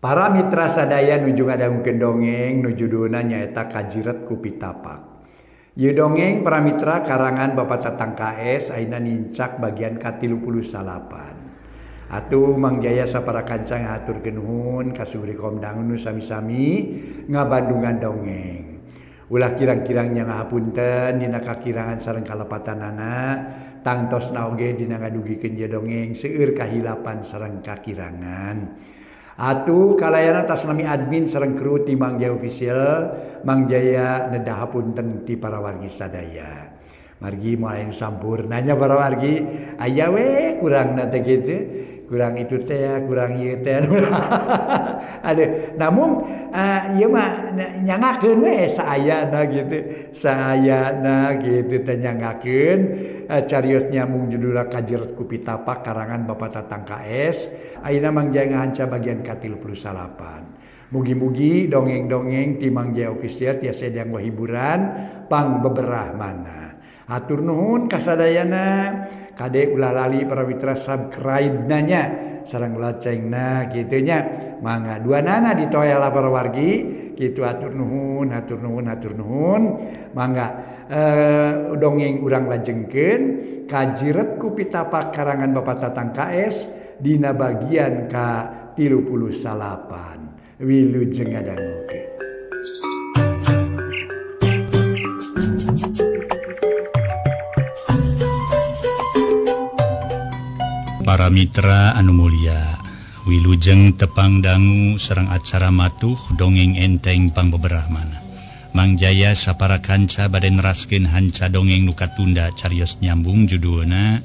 Para mitra sadaya nuju ngadangukeun dongeng nu judulna nyaeta Kajiret ku Pitapak. Ieu dongeng para mitra karangan Bapak Tatang KS ayeuna nincak bagian ka-39. Atuh Mang Jaya sapara kanca ngahaturkeun nuhun ka Subri Komdang nu sami-sami ngabandungan dongeng. Ulah kirang-kirang nya ngahapunten dina kakirangan sareng kalepatanana, tangtosna oge dina ngadugikeun ieu dongeng seueur kahilapan sareng kakirangan. Atuh kalayana tas nami admin sareng kru ti Mang Jaya Official, Mang Jaya nedah hapunten ti para wargi sadaya. Margi moal anu sampurnanya para wargi, aya we kurangna teh kitu, kurang itu teh, kurang ieu teh. Aduh, namun ieu mah nyangakeun we saayana gitu, saayana gitu teh nyangakeun. Carios nyambung judulna Kajiret ku Pitapak karangan Bapak Tatang KS. Ayeuna Mang Jaya ngahanca bagian ka-38. Mugi-mugi dongeng-dongeng ti Mang Jaya Official tiasa dianggo hiburan pang beberah mana. Hatur nuhun kasadayana. Kade ulah lali para mitra subscribe nanya sareng locengna kitu nya. Mangga dua nana ditoela para wargi kitu hatur nuhun, hatur nuhun, hatur nuhun. Mangga dongeng urang lajengkeun Kajiret ku Pitapak karangan Bapak Tatang KS dina bagian ka-38. Wilujeng ngadangukeun. Para mitra anu mulia, wilujeng tepang dangu sareng acara matuh dongeng enteng pangbeberah mana. Mang Jaya sapara kanca bade neraskeun hanca dongeng nu katunda carios nyambung judulna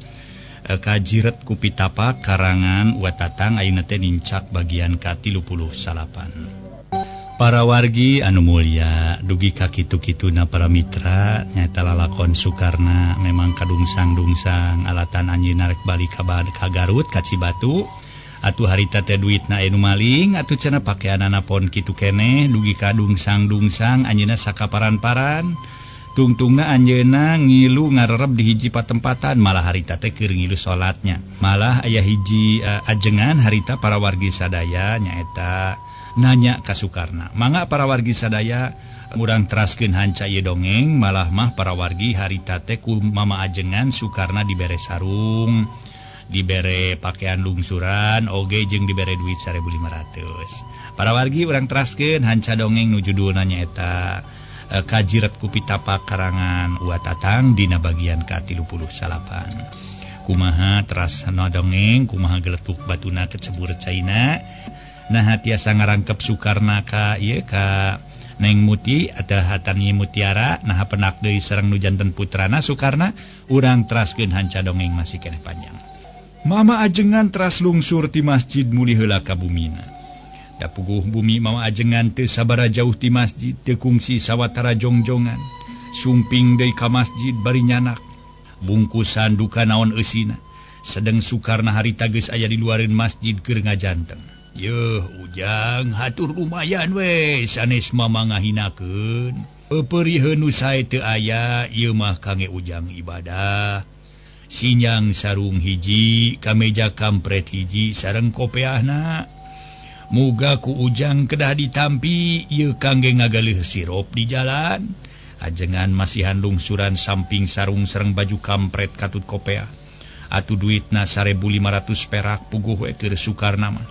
Kajiret ku Pitapak karangan Wa Tatang ayeuna teh nincak bagian ka-38. Para wargi anu mulia, dugi ka kitu-kituna para mitra nyaeta lalakon Sukarna memang kadungsang-dungsang alatan anjeunna rek balik ka Garut ka Cibatu. Atuh harita teh duitna anu maling atuh cenah pakeanana pon kitu keneh dugi kadungsang-dungsang anjeunna sakaparan-paran tungtungna anjeunna ngilu ngarerep di hiji patempatan malah harita teh keur ngilu salatnya. Malah aya hiji ajengan harita para wargi sadaya nyaeta nanya ka Sukarna. Mangga para wargi sadaya urang teraskeun hanca ieu dongeng malah mah para wargi harita teh ku mama ajengan Sukarna dibere sarung, dibere pakaian lungsuran oge jeung dibere duit 1.500. Para wargi urang teraskeun hanca dongeng nu judulna nyaeta Kajiret ku Pitapak karangan Wa Tatang dina bagian ka-38. Kumaha terasna dongeng, kumaha geletuk batuna kecebur caina. Nah tiasa ngarangkep Sukarna ka ieu ka Neng Muti atau Hatani Mutiara nah penak deui sareng nu janten putrana Sukarna urang teraskeun hanca dongeng masih keneh panjang. Mama ajengan teras lungsur ti masjid mulih heula ka bumina. Da puguh bumi mama ajengan teu sabara jauh ti masjid teu kungsi sawatara jongjongan. Sumping deui ka masjid bari nyanak. Bungkusan duka naon eusina. Sedeng Sukarna harita geus aya di luareun masjid keur ngajanteng. Yeuh ujang hatur lumayan we sanes mama ngahinakeun. Pepeuriheun nu sae teu aya ieu mah kangge ujang ibadah. Sinyang sarung hiji, kameja kampret hiji sareng kopeahna. Muga ku ujang kedah ditampi ieu kangge ngagaleuh sirup di jalan. Ajengan masihan lungsuran samping sarung sareng baju kampret katut kopeah. Atuh duitna 1.500 perak puguh we keur Sukarna mah.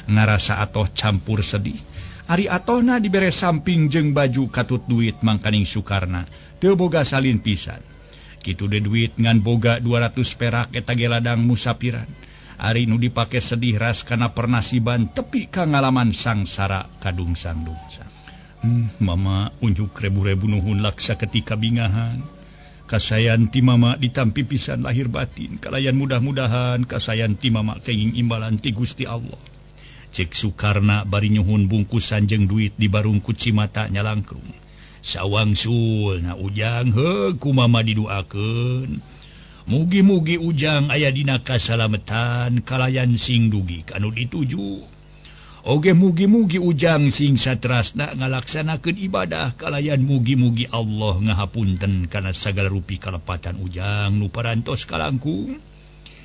Ngarasa atoh campur sedih. Ari atohna dibere samping jeung baju katut duit mangkaning Sukarna teu boga salin pisan. Kitu de duit ngan boga 200 perak eta ge ladang musapiran. Ari nu dipake sedih ras kana pernasiban tepi ka ngalaman sangsara kadungsang-dungsang. Mama unjuk rebu-rebu nuhun laksa ketika bingahan. Kasayan ti mama ditampi pisan lahir batin kalayan mudah-mudahan kasayan ti mama kenging imbalan ti Gusti Allah. Cek Sukarna bari nyuhun bungkusan jeung duit di barung kucimata nyalangkrung. Sawangsul na ujang heuh ku mama diduakeun. Mugi-mugi ujang aya dina kasalametan kalayan sing dugi kanu dituju. Oge mugi-mugi ujang sing satrasna ngalaksanakeun ibadah kalayan mugi-mugi Allah ngahapunten kana sagala rupi kalepatan ujang nu parantos kalangkung.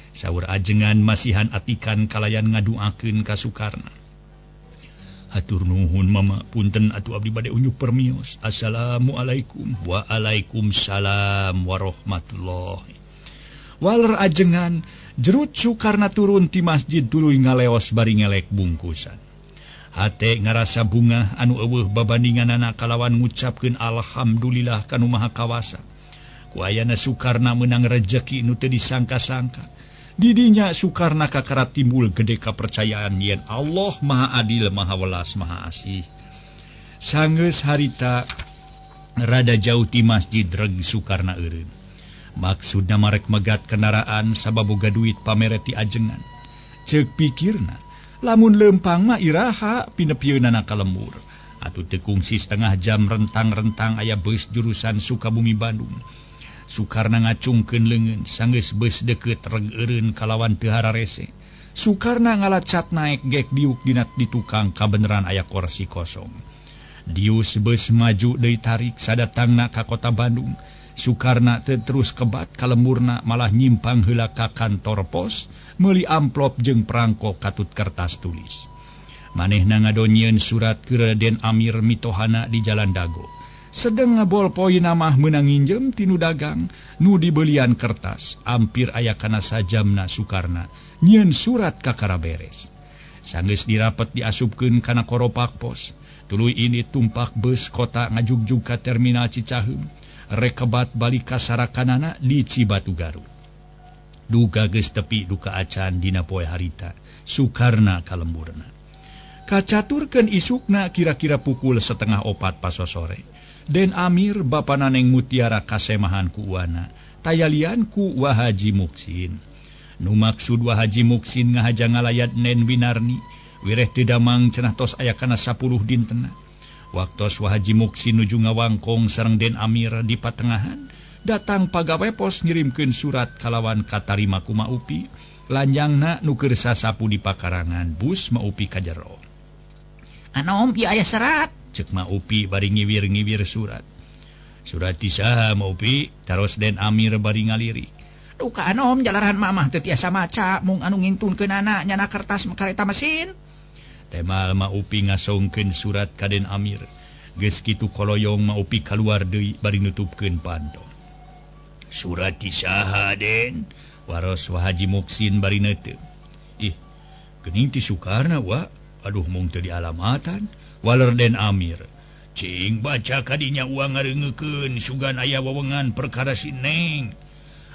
Saur ajengan masihan atikan kalayan ngaduakeun ka Sukarna. Hatur nuhun mama, punten atuh abdi bade unjuk permios. Assalamualaikum. Waalaikumsalam warahmatullahi. Waler ajengan jerut Sukarna turun ti masjid tuluy ngaleos bari ngelek bungkusan. Hate ngarasa bungah anu eueuh babandinganana kalawan ngucapkeun alhamdulillah kanu maha kawasa. Ku ayana Sukarna meunang rejeki nu teu disangka-sangka. Didinya Sukarna kakara timbul gede kapercayaan yen Allah Maha Adil, Maha Welas, Maha Asih. Sanggeus harita rada jauh ti masjid reg Sukarna eureun. Maksudna marek megat kendaraan sababoga duit pamere ti ajengan. Ceuk pikirna, lamun leumpang mah iraha pinepieunana ka lembur. Atuh teu kungsi setengah jam rentang-rentang aya beus jurusan Sukabumi Bandung. Sukarna ngacungkeun leungeun sanggeus beus deukeut reg eureun kalawan teu hararese. Sukarna ngalacat naek gek diuk dina di tukang kabeneran aya kursi kosong. Dius beus maju deui tarik sadatangna ka kota Bandung. Sukarna teu terus kebat ka lemburna malah nyimpang heula ka kantor pos meuli amplop jeung perangko katut kertas tulis. Manehna ngadonyieun surat ke Raden Amir mitohana di Jalan Dago. Sedeng ngabolpoina mah meunang nginjem tinu dagang nu dibelian kertas. Ampir aya kana sajamna Sukarna nyieun surat kakara beres. Sanggeus dirapet diasupkeun kana koropak pos. Tuluy ini tumpak beus kota ngajugjug ka terminal Cicaheum. Rekebat balik ka sarakanana di Cibatu Garut. Duga geus tepi duka acan dina poe harita Sukarna ka lemburna. Kacaturkeun isukna kira-kira pukul 3:30 pasosore. Den Amir bapana Neng Mutiara kasemahan ku uana, tayalian ku Wahaji Muksin. Nu maksud Wahaji Muksin ngahaja ngalayat Nen Winarni, wireh teu damang cenah tos aya kana 10 dintena. Waktos Wahaji Muksin nuju ngawangkong sareng Den Amir di patengahan, datang pagawe pos ngirimkeun surat kalawan katarima ku Maupi, lanjangna nu keur sasapu di pakarangan bus Maupi ka jero. Anom ieu aya serat, cek Maupi bari ngiwir-ngiwir surat. Surat ti saha Maupi? Taros Den Amir bari ngalirik. Duka anom jalaran mamah teu tiasa maca mung anu ngintunkeunana nyana kertas kareta mesin. Temal Maupi ngasongkeun surat ka Den Amir. Geus kitu koloyong Maupi kaluar deui bari nutupkeun panto. Surat ti saha Den? Waros Wahaji Muksin bari neuteup. Ih, geuning ti Sukarna wa. Aduh mung teu dialamatan. Waler Den Amir. Cing baca kadinya uang ngareungekeun sugan aya wewengan perkara si Neng.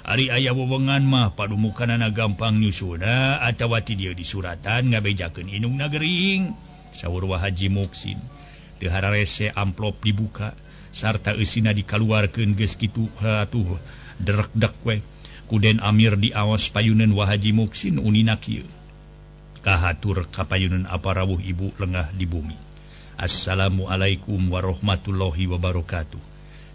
Ari aya wewengan mah padumukanana gampang nyusuna atawa ti dieu disuratan ngabejakeun indungna gering. Saur Wahaji Muksin. Teu hararese amplop dibuka sarta eusina dikaluarkeun geus kitu atuh derekdek we. Ku Den Amir diaos payuneun Wahaji Muksin unina kieu. Kahatur kapayuneun apa rawuh ibu lengah di bumi. Assalamualaikum warahmatullahi wabarakatuh.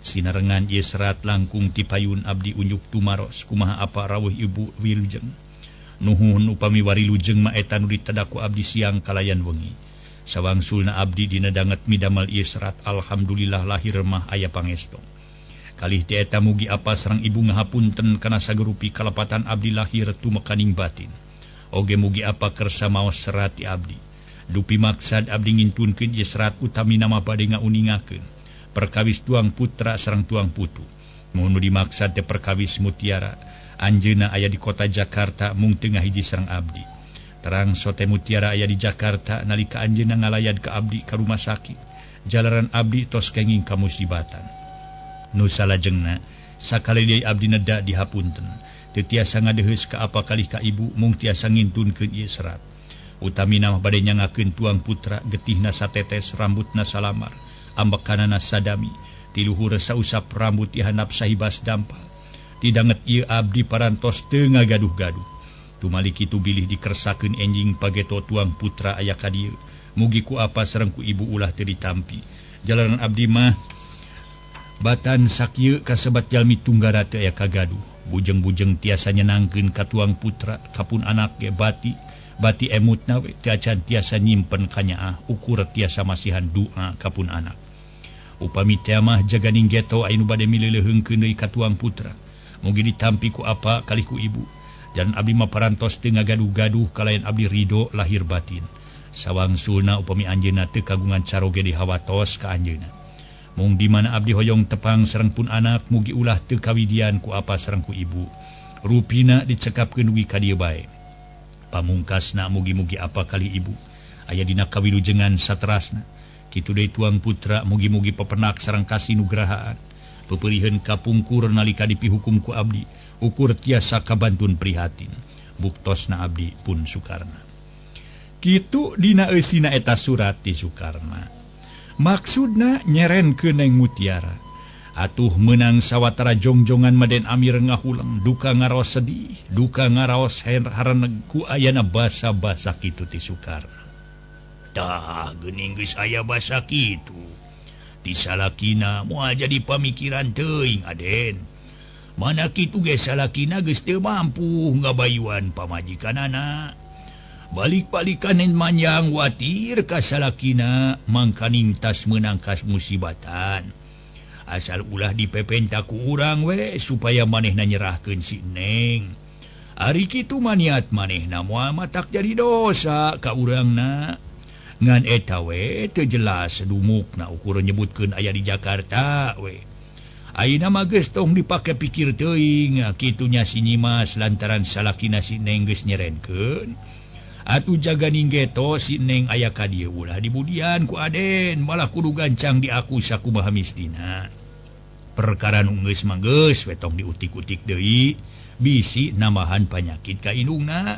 Sinarengan ieu serat langkung ti payun abdi unjuk tumaros kumaha apa rawuh ibu wilujeng. Nuhun upami warilujeng ma eta nu ditedak ku abdi siang kalayan wengi. Sawangsulna abdi dina danget midamal ieu serat alhamdulillah lahir mah aya pangesto. Kalih ti eta mugi apa sareng ibu ngahapunten kana sagerupi kalepatan abdi lahir tumekaning batin. Oge mugi apa kersa maos serat ti abdi. Dupi maksad abdi ngintunkeun ieu serat utami nama bade ngauningakeun perkawis tuang putra sareng tuang putu. Mun nu dimaksad teh perkawis Mutiara, anjeunna aya di kota Jakarta mung teu ngahiji sareng abdi. Terang sote Mutiara aya di Jakarta nalika anjeunna ngalayad ka abdi ka rumah sakit. Jalaran abdi tos kenging kamusibatan. Nu salajengna sakali deui abdi neda dihapunten. Teu tiasa ngadeheus ka apa kalih ka ibu mung tiasa ngintunkeun ieu serat. Utamina mah bade nyangakeun tuang putra getihna satetes rambutna salamar ambekanana sadami ti luhur sausap rambut ti handap sahibas dampal. Ti danget ieu abdi parantos teu ngagaduh-gaduh. Tumali kitu bilih dikersakeun enjing pageto tuang putra aya ka dieu. Mugi ku apa sareng ku ibu ulah teu ditampi. Jalaran abdi mah batan sakieu kasebat jalmi tunggara teu aya kagaduh. Bujeng-bujeng tiasa nyenangkeun ka tuang putra kapun anak ge bati bati emutna we teu acan tiasa nyimpen kanyaah ukur tiasa masihan doa kapun anak. Upami teh mah jaganing geto aya nu bade mileuleheungkeun deui ka tuang putra. Mugi ditampi ku apa kalih ku ibu. Dan abdi mah parantos teu ngagaduh-gaduh kalayan abdi ridho lahir batin. Sawangsulna upami anjeunna teu kagungan caroge dihawatos ka anjeunna. Mung di mana abdi hoyong tepang sareng pun anak mugi ulah teu kawidian ku apa sareng ku ibu. Rupina dicekapkeun dugi ka dieu bae. Pamungkasna mugi-mugi apa kali ibu aya dina kawilujengan saterasna. Kitu deui tuang putra mugi-mugi pepenak sareng kasinugrahaan. Peperiheun kapungkur nalika dipihukum ku abdi, ukur tiasa kabantun prihatin. Buktosna abdi pun Sukarna. Kitu dina eusina eta surat ti Sukarna. Maksudna nyerenkeun Neng Mutiara. Atuh meunang sawatara jongjongan Maden Amir ngahuleng, duka ngaraos sedih, duka ngaraos hareneg ku ayana basa-basa kitu ti Sukarna. Tah geuning geus aya basa kitu. Ti salakina moal jadi pamikiran teuing Aden. Mana kitu ge salakina geus teu mampu ngabayuan pamajikanana. Balik-balikan manjang watir ka salakina mangkaning tas meunang kas musibatan. Asal ulah dipepenta ku urang we supaya manehna nyerahkeun si Neng. Ari kitu maniat manehna moal matak jadi dosa ka urangna. Ngan eta we teu jelas dumukna ukur nyebutkeun aya di Jakarta we. Ayeuna mah geus tong dipake pikir teuing kitu nya si Nyimas lantaran salakina si Neng geus nyerenkeun. Atuh jaga ninggeto si Neng aya ka dieu ulah dibudian ku Aden malah kudu gancang diaku sakumaha mistina. Perkara nu geus mah geus we tong diutik-utik deui bisi nambahan panyakit ka indungna.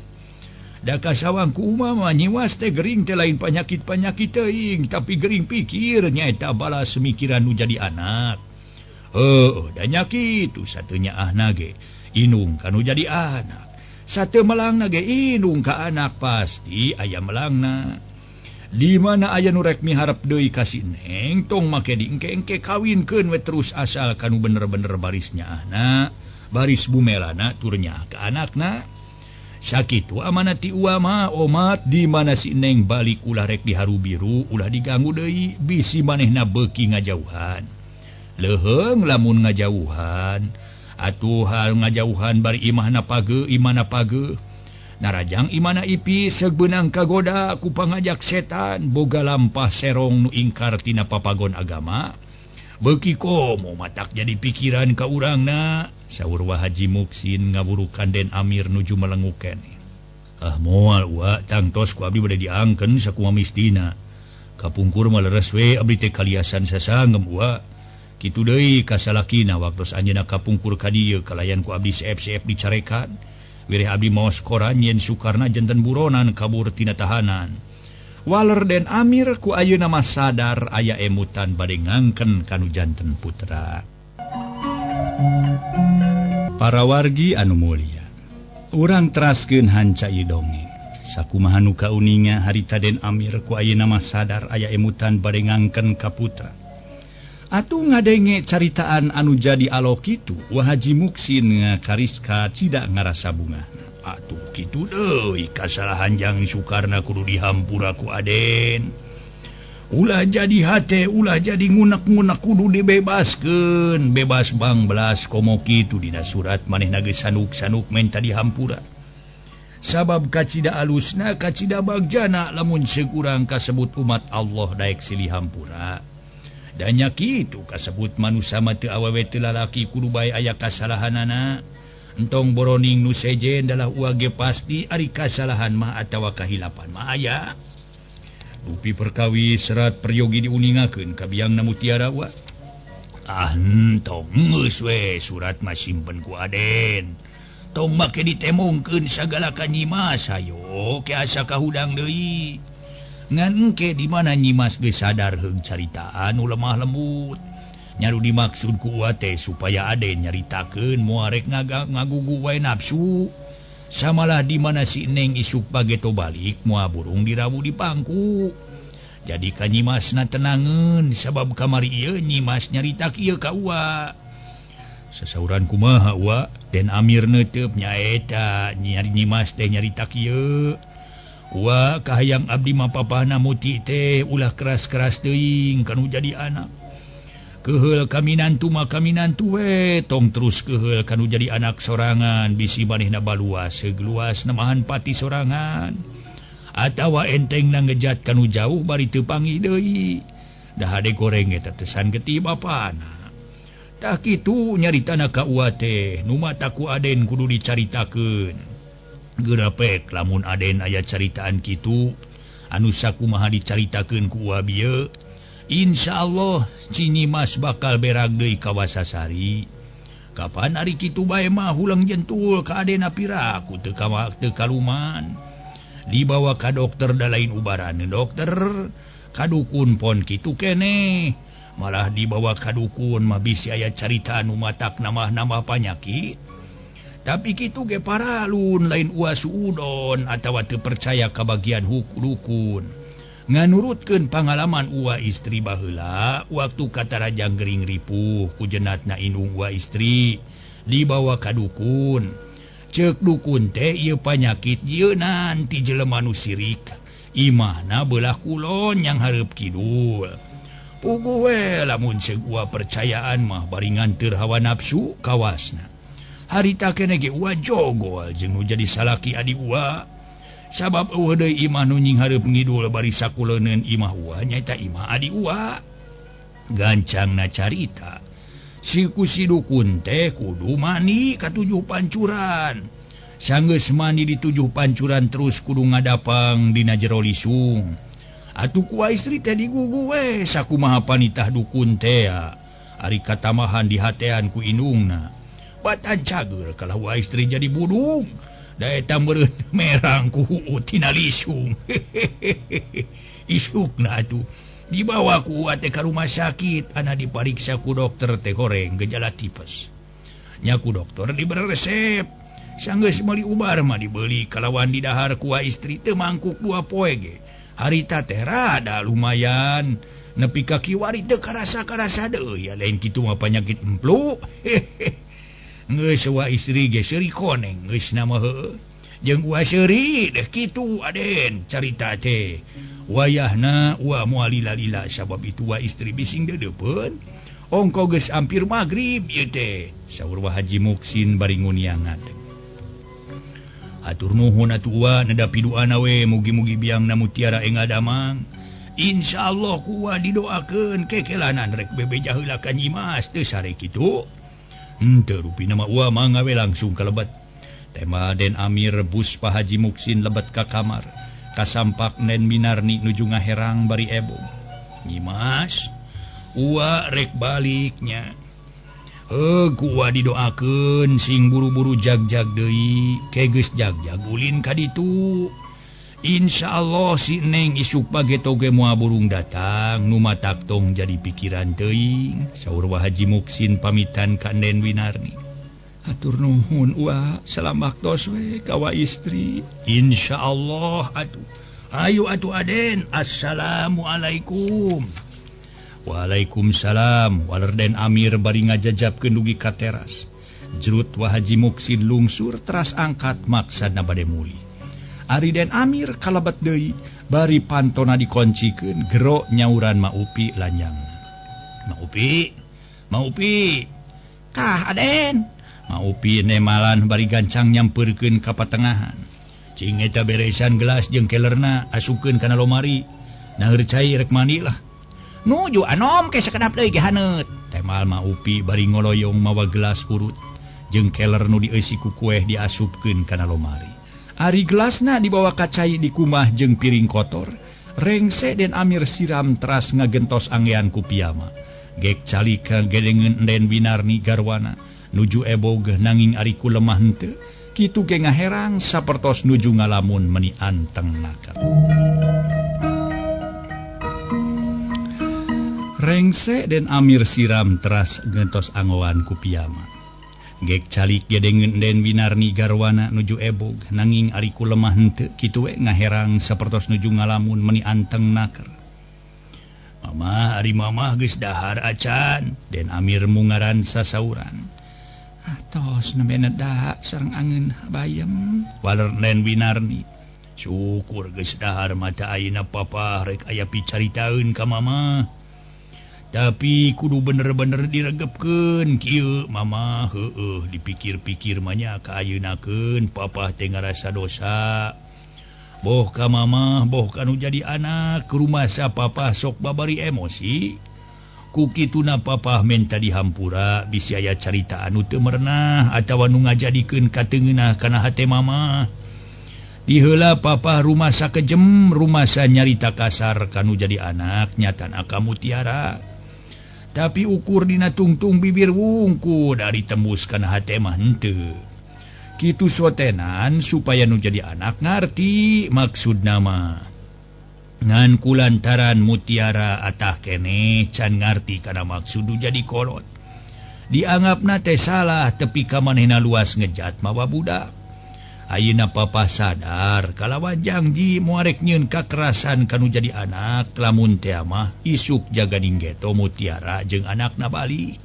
Da kasawang ku umama nyiwas teh gering teh lain panyakit-panyakit teuing tapi gering pikir nyaeta balas mikiran nu jadi anak. Heuh da nya kitu satunya ahna ge indung kanu jadi anak. Sate melangna ge indung ka anak pasti aya melangna. Di mana aya nu rek miharep deui ka si Neng tong make diengke-engke kawinkeun we terus asal kanu bener-bener barisnya ahna, baris bumelana tur nyaah ka anakna. Sakitu amanat ti uama omat di mana si Neng balik ulah rek diharu biru ulah diganggu deui bisi manehna beuki ngajauhan. Leuheung lamun ngajauhan atuh hal ngajauhan bari imahna page imana page narajang imana ipi seug beunang kagoda ku pangajak setan boga lampah serong nu ingkar tina papagon agama beuki komo matak jadi pikiran ka urangna. Saur Wa Haji Muksin ngaburukan Den Amir nuju melenguken. Ah moal wa tangtos ku abdi bade diangkeun sakumaha mistina. Kapungkur mah leres we abdi teh kaliasan sasangem wa. Kitu deui ka salakina waktos anjeunna kapungkur ka dieu kalayan ku abdi seep-seep dicarekan. Wireh abdi maos koran yen Sukarna janten buronan kabur tina tahanan. Waler Den Amir ku ayeuna mah sadar aya emutan bade ngangken kanu janten putra. Para wargi anu mulia, urang teraskeun hanca ieu dongeng. Sakumaha nu kauninga harita Den Amir ku ayeuna mah sadar aya emutan bade ngangken ka putra. Atuh ngadenge caritaan anu jadi alo kitu, Wa Haji Muksin ngakariska cida ngarasa bungah. Atuh kitu deui kasalahan jang Sukarna kudu dihampura ku Aden. Ulah jadi hate, ulah jadi ngunek-ngunek kudu dibebaskeun. Bebas bang belas komo kitu dina surat manehna geus sanuk-sanuk menta dihampura. Sabab kacida alusna kacida bagjana lamun ceuk urang kasebut umat Allah daek silih hampura. Dan nya kitu kasebut manusa mah teu awewe teu lalaki kudu bae aya kasalahanana. Entong boroning nu sejen dalah uage pasti ari kasalahan mah atawa kahilapan mah aya. Dupi perkawi serat peryogi diuningakeun ka biangna Mutiara wa. Ah entong geus we surat mah simpen ku Aden. Tong make ditemongkeun sagala ka Nyimas hayo ke asa kahudang deui. Ngan engke di mana Nyimas geus sadar heung caritaan nu lemah lembut. Nyaru dimaksud ku uwa teh supaya Aden nyaritakeun moal rek ngagugu wae nafsu. Samalah di mana si Neng isuk pageto balik moal burung dirawu di pangku. Jadi ka Nyimasna tenangeun sabab kamari ieu Nyimas nyarita kieu ka uwa. Sasauran kumaha uwa? Den Amir neuteup nyaeta nyari Nyimas teh nyarita kieu. Uwa kahayang abdi mah papahna Muti teh ulah keras-keras teuing kanu jadi anak. Keheul kaminantu mah kaminantu we tong terus keheul kanu jadi anak sorangan bisi manehna baluas seugluas nemahan pati sorangan. Atawa enteng na ngejat kanu jauh bari teu panggih deui. Da hade goreng eta teh san getih bapana. Tah kitu nyaritana ka Uwa teh, nu mata ku Aden kudu dicaritakeun. Geurapek lamun Aden aya caritaan kitu, anu sakumaha dicaritakeun ku Uwa bieu, insyaallah si Nyimas bakal berag deui ka Wasasari. Kapan ari kitu bae mah huleng jentul ka Aden piraku teu kaluman. Dibawa ka dokter da lain ubaran dokter, ka dukun pon kitu keneh. Malah dibawa ka dukun mah bisi aya carita anu matak nambah-nambah panyakit. Tapi kitu ge paralun lain Uwa suudon atawa teu percaya ka bagian dukun. Nganurutkeun pangalaman Uwa istri baheula waktu katarajang gering ripuh ku jenatna indung Uwa istri dibawa ka dukun. Ceuk dukun teh ieu panyakit jieunan ti jelema nu sirik. Imahna beulah kulon yang hareup kidul. Puguh we lamun ceuk Uwa percayaan mah bari nganteur hawa nafsu kawasna. Harita keneh ge Uwa jogol jeung nu jadi salaki adi Uwa. Sabab eueuh deui imah nu nying hareup ngidul bari sakuleuneun imah Uwa nyaeta imah adi Uwa. Gancangna carita si ku si dukun teh kudu mani ka 7 pancuran. Sanggeus mani di 7 pancuran terus kudu ngadapang dina jero lisung. Atuh ku istri teh digugu we sakumaha panitah dukun teh. Ari katamahan dihatean ku indungna. Batan cager kalah wa istri jadi budung. Da eta meureun merang ku huu tina lisung. Isukna atuh dibawa ku Uwa teh ka rumah sakit, ana dipariksa ku dokter teh goreng gejala tipes. Nya ku dokter diberi resep. Sanggeus meuli ubar mah dibeli kalawan didahar ku istri teu mangkuk 2 poe ge. Harita teh rada lumayan nepi ka kiwari teu karasa-karasa deui, ya lain kitu mah panyakit emplu. Geus wa istri ge seuri koneng geus na mah heueuh. Jeung Uwa seuri deh kitu Aden carita teh. Wayahna Uwa moal lila-lila sabab itu wa istri bising deudeupeun. Ongko geus hampir magrib ieu teh. Saur Wa Haji Muksin bari nguniangan. Atur nuhun atuh Uwa nedapi duana we mugi-mugi biangna mutiara engal damang. Insyaallah ku Uwa didoakeun kekelanan rek bebeja heula ka Nyimas teu sare kitu. Henteu rupina mah Uwa mah ngawe langsung kalebet. Tema Den Amir bus Pa Haji Muksin lebet ka kamar. Kasampak Nen Minarni nuju ngaherang bari ebog. Nyimas, Uwa rek baliknya. Gua didoakeun sing buru-buru jag-jag deui, ke geus jag-jag ulin ka ditu. Insyaallah si Neng isuk pageto ge moal burung datang, nu matak tong jadi pikiran teuing. Saur Wa Haji Muksin pamitan ka Nen Winarni. Hatur nuhun Uwa, salamak tos we ka wa istri. Insyaallah atuh. Ayo atuh Aden, assalamualaikum. Waalaikumsalam. Waler Den Amir bari ngajajabkeun dugi ka teras. Jerut Wa Haji Muksin lungsur teras angkat maksana bade muli. Ari Den Amir kalebet deui bari pantona dikoncikeun gero nyauran Ma Upi lanjangna. Ma Upi, Ma Upi. Kah Aden? Ma Upi nemalan bari gancang nyampeurkeun ka patengahan. Cing eta beresan gelas jeung kelerna asupkeun kana lomari. Naheur cai rek mandi lah. Nuju anom ke sakedap deui ge haneut. Temal Ma Upi bari ngoloyong mawa gelas urut jeung keler nu dieusi ku kueh diasupkeun kana lomari. Ari gelasna dibawa ka cai dikumah jeung piring kotor. Rengse Den Amir siram teras ngagentos angean ku piyama. Gek calika gedengeun Den Winarni garwana nuju ebog nanging ari ku lemah henteu. Kitu ge ngaherang sapertos nuju ngalamun meni anteng nakat. Rengse Den Amir siram teras gentos angoan ku piyama. Gek calik gedengeun Den Winarni garwana nuju ebog nanging ari ku lemah henteu kitu we ngaherang sapertos nuju ngalamun meni anteng naker. Mamah ari mamah geus dahar acan. Den Amir mungaran sasauran. Atos nembe nedak sareng angeun bayem. Waler Den Winarni. Syukur geus dahar mata ayeuna papah rek aya picaritaeun ka mamah. Tapi kudu bener-bener diregepkeun kieu mama heueuh dipikir-pikir mah nya kaayeunakeun papah teh ngarasa dosa. Boh ka mamah boh kanu jadi anak rumasa papah sok babari emosi. Ku kituna papah menta dihampura bisi aya carita anu teu merenah atawa nu ngajadikeun kateungeunah kana hate mamah. Diheula papah rumasa kejem rumasa nyarita kasar kanu jadi anak nyatana ka Mutiara. Tapi ukur dina tungtung bibir wungku dari tembus kana hate mah henteu. Kitu sotenan supaya nu jadi anak ngarti maksud nama. Ngan kulantaran Mutiara atah keneh can ngarti kana maksud nu jadi kolot. Dianggapna teh salah tepi ka manehna luas ngejat mawa budak. Ayeuna papah sadar kalawan janji moarek nyieun kakerasan kanu jadi anak lamun teh mah isuk jaga ninggeto Mutiara jeung anakna balik.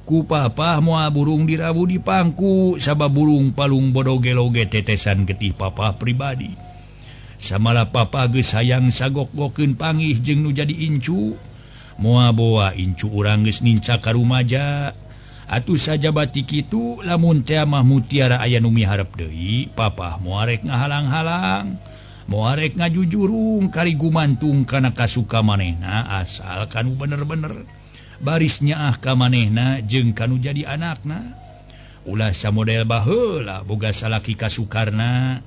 Ku papah moal burung dirawu di pangku sabab burung palung bodo geloge tetesan getih papah pribadi. Samalah papah geus hayang sagok-gokeun pangih jeung nu jadi incu. Moal boa incu urang geus nincak ka rumaja. Atuh sajabati kitu lamun teh mah Mutiara aya nu miharep deui papah moarek ngahalang-halang moarek ngajujurung kari gumantung kana kasuka manehna asal kanu bener-bener baris nyaah ka manehna jeung kanu jadi anakna. Ulah samodel baheula boga salaki kasukarna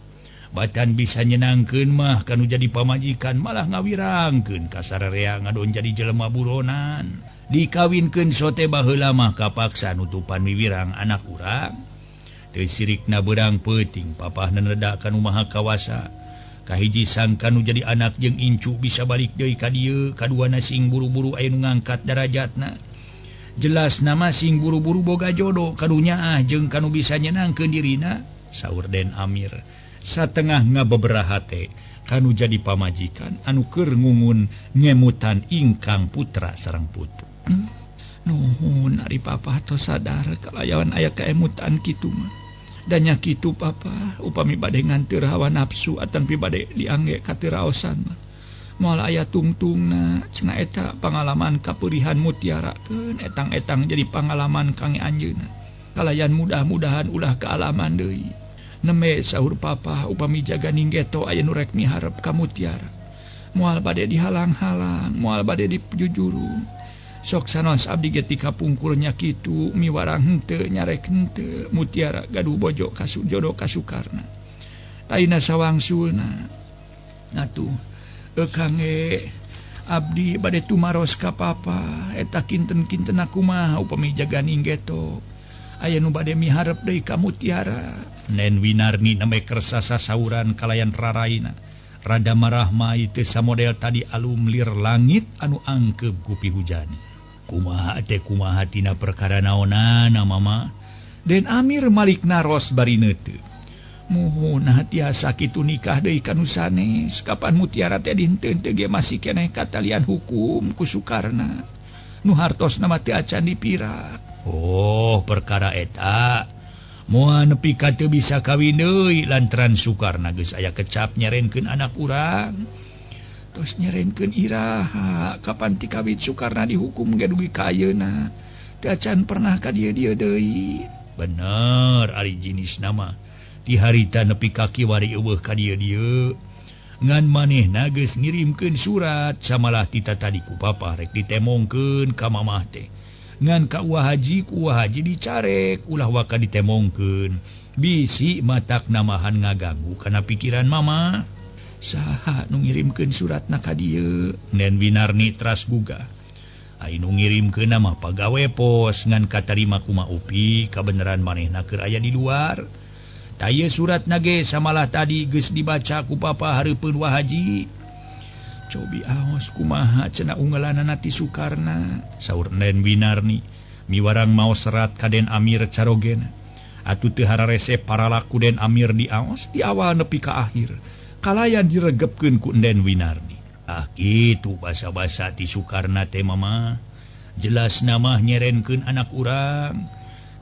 batan bisa nyenangkeun mah kanu jadi pamajikan malah ngawirangkeun ka sararea ngadon jadi jelema buronan. Dikawinkeun sote baheula mah kapaksa nutupan wiwirang anak urang. Teu sirikna beurang peuting papah nenedak kanu maha kawasa. Kahiji sangka nu jadi anak jeung incu bisa balik deui ka dieu, kaduana sing buru-buru aya nu ngangkat darajatna. Jelas nama sing buru-buru boga jodoh kadunya ah jeung kanu bisa nyenangkeun dirina, saur Den Amir. Satengah ngabeberaha teh kanu jadi pamajikan anu keur ngungun ngemutan ingkang putra sareng putu. Nuhun ari papah tos sadar kalayawan aya kaemutan kitu mah. Dan nya kitu papa upami bade nganteur hawa nafsu atanpi bade diangge katiraosan mah. Moal aya tungtungna cenah eta pangalaman kapurihan Mutiara keun etang-etang jadi pangalaman kange anjeunna. Kalayan mudah-mudahan ulah kaalaman deui. Neme sahur papa upami jaga ninggeto aya nu rek miharep ka Mutiara. Moal bade dihalang-halang, moal bade dijujurung. Sok sanos abdi ge ti kapungkurnya kitu miwarang henteu nyarek henteu Mutiara gaduh bojo kasu jodoh kasukarna. Taina sawangsulna. Atuh kange abdi bade tumaros ka papa eta kinten-kinten kumaha upami jaga ninggeto. Aya nu bade miharep deui ka Mutiara. Nen Winarni nembe kersa sasauran kalayan raraina. Rada marah mah teu samodel tadi alum lir langit anu angkeup ku pihujan. Kumaha teh kumaha tina perkara naonana mama? Den Amir malik naros bari neuteup. Muhun tiasa kitu nikah deui ka nu sanes. Kapan Mutiara teh dinteun teu ge masih keneh katalian hukum ku Sukarna. Nu hartosna mah teu acan dipirak. Oh, perkara eta. Moal nepi ka teu bisa kawin deui lantaran Sukarna geus aya kecap nyerenkeun anak urang. Tos nyerenkeun iraha kapan ti kawit Sukarna dihukum ge dugi ka ayeuna. Teu acan pernah ka dieu-dieu deui. Bener ari jinis nama. Ti harita nepi ka kiwari eueuh ka dieu-dieu. Ngan manehna geus ngirimkeun surat samalah tita tadi ku papah rek ditemongkeun ka mamah teh. Ngan ka Uwa Haji ku Uwa Haji dicarek ulah waka ditemongkeun bisi matak namahan ngaganggu kana pikiran mama. Saha nu ngirimkeun suratna ka dieu? Nen Winarni teras gugah. Ai nu ngirimkeun mah pagawe pos ngan katarima kuma Upi kabeneran manehna keur aya di luar. Tah ieu suratna ge samalah tadi geus dibaca ku papa hareupeun Wa Haji. Cobi aos kumaha cenah unggelanana ti Sukarna, saur Nen Winarni miwarang maos serat ka Den Amir carogena. Atuh teu hararese paralaku Den Amir diaos ti awal nepi ka akhir kalayan diregepkeun ku Den Winarni. Ah kitu basa-basa ti Sukarna teh mama. Jelas namah nyerenkeun anak urang.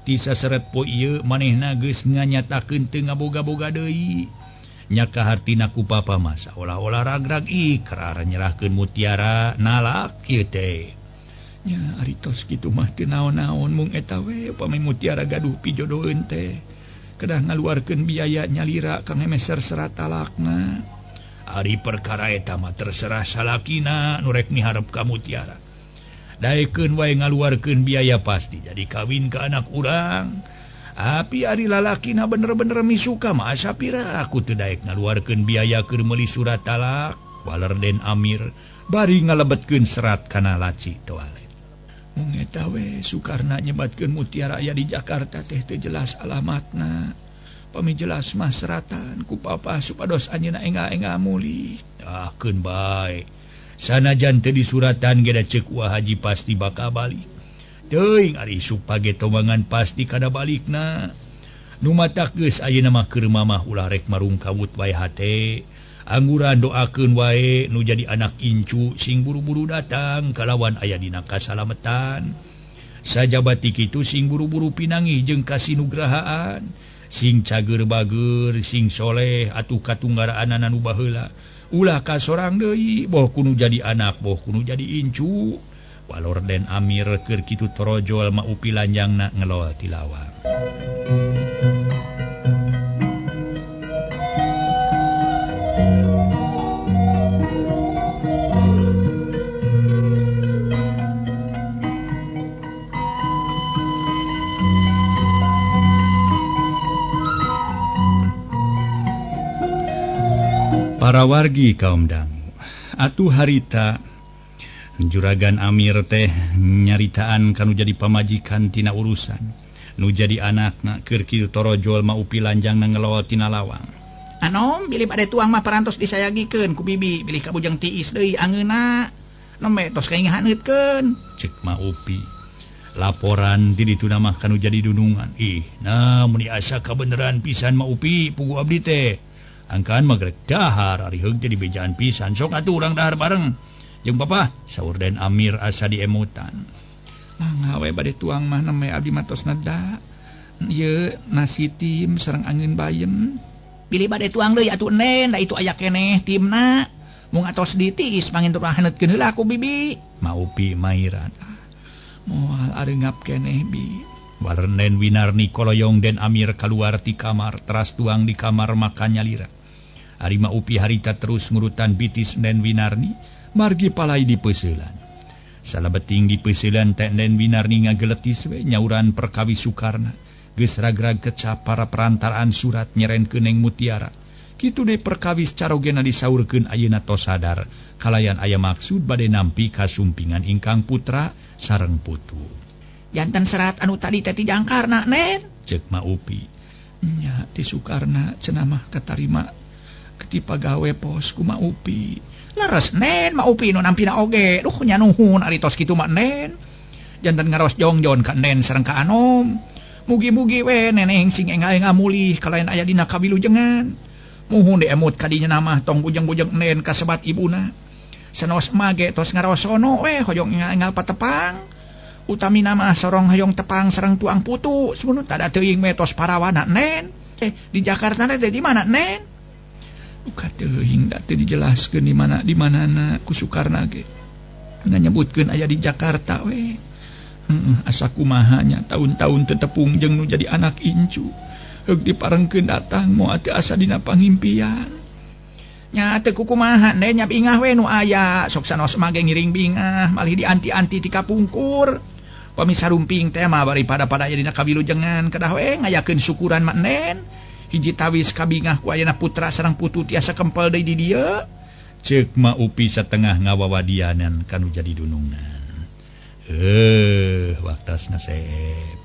Ti saseret po ieu manehna geus nganyatakeun teu ngaboga-boga deui. Nya kahartina ku papa mah saolah-olah ragrag ikrar nyerahkeun Mutiara nalak ieu teh. Nya ari tos kitu mah teu naon-naon mung eta we upami Mutiara gaduh pijodoheun teh. Kedah ngaluarkeun biaya nyalira kang meser serat talakna. Ari perkara eta mah terserah salakina nu rek miharep ka Mutiara. Daekeun wae ngaluarkeun biaya pasti jadi kawin ka anak urang. Api ari lalakina bener-bener misuka mah asa pira aku teu daek ngaluarkeun biaya keur meuli surat talak. Waler Den Amir bari ngalebetkeun serat kana laci toalet. Mung eta we Sukarna nyebatkeun Mutiara aya di Jakarta teh teu jelas alamatna. Pami jelas mah seratan ku papa supados anjeunna enggal-enggal mulih. Ah keun bae. Sanajan teu disuratan ge da ceuk Wa Haji pasti bakal balik. Teuing ari supage tomangan pasti kada balikna. Nu matak geus ayeuna mah keur mamah ulah rek marungkawut wae hate. Angguran doakeun wae nu jadi anak incu sing buru-buru datang kalawan aya dina kasalametan. Sajabati kitu sing buru-buru pinangih jeung kasinugrahaan. Sing cager bager, sing soleh atuh katunggaraanana nu baheula. Ulah kasorang deui, boh kudu jadi anak, boh kudu jadi incu. Walor Den Amir keur kitu torojol ma Upi lanjangna ngelol ti lawang. Para wargi kaum dangu atuh harita juragan Amir teh nyaritaan kanu jadi pamajikan tina urusan nu jadi anakna keur kieu torojol ma Upi lanjangna ngelol tina lawang. Anom bilih bade tuang mah parantos disayagikeun ku bibi bilih kabujeng tiis deui angeunna nembe tos kaing haneutkeun. Ceuk ma Upi laporan di ditu mah kanu jadi dunungan. Ih nah muni asa kabeneran pisan ma Upi pugu abdi teh. Angkaan mah grek dahar ari heug jadi bejaan pisan sok atuh urang dahar bareng jeung papa saur Den Amir asa diemutan. Mangga we bade tuang mah nembe abdi mah tos neda. Ieu nasi tim sareng angeun bayem. Pilih bade tuang deui atuh nen da itu aya keneh timna. Mung atos ditiis panginten haneutkeun heula ku bibi. Ma Upi mairan. Moal areungap keneh bi. Warnen Winarni koloyong Den Amir kaluar ti kamar teras tuang di kamar makan nyalira. Ari Ma Upi harita terus ngurutan bitis Nen Winarni margi palai di peuselan. Salabeting di peuselan teh Nen Winarni ngageletis we nyauran perkawis Sukarna. Geus ragrag kecap para perantaraan surat nyerenkeun Neng Mutiara. Kitu deui perkawis carogena disaurkeun ayeuna tos sadar kalayan aya maksud bade nampi kasumpingan ingkang putra sareng putu. Janten serat anu tadi teh ti jangkarna Nen. Ceuk Ma Upi. Nya ti Sukarna cenah mah katarima ti pagawe pos ku Ma Upi. Leres Nen Ma Upi nu nampina oge. Duh nya nuhun ari tos kitu mah Nen. Janten ngaros jongjon ka Nen sareng ka Anom. Mugi-mugi we neneng sing enggal-enggal mulih kalayan aya dina kawilujengan. Muhun diemut ka dinya mah tong bujeng-bujeng Nen kasebat ibuna. Sanos mage tos ngarosono we hoyong enggal-enggal patepang. Utamina mah sorong hoyong tepang sareng tuang putu. Semunun tada teuing we tos parawana Nen. Di Jakarta teh di mana Nen? Uka teuing da teu dijelaskeun di mana di manana ku Sukarna ge. Nganyebutkeun aya di Jakarta we. Asa kumaha nya taun-taun teu tepung jeung nu jadi anak incu. Heug diparengkeun datang moal teu asa dina pangimpian. Nya teu kukumaha Nen nya bingah we nu aya sok sanos mah ge ngiring bingah malih dianti-anti ti kapungkur. Pami sarumping teh mah bari pada-pada aya dina kawilujengan kedah we ngayakeun syukuran mah Nen. Hiji tawis kabingah ku ayeuna putra sareng putu tiasa kempel deui di dieu. Ceuk Ma Upi satengah ngawawadianan kanu jadi dunungan. Waktasna seep.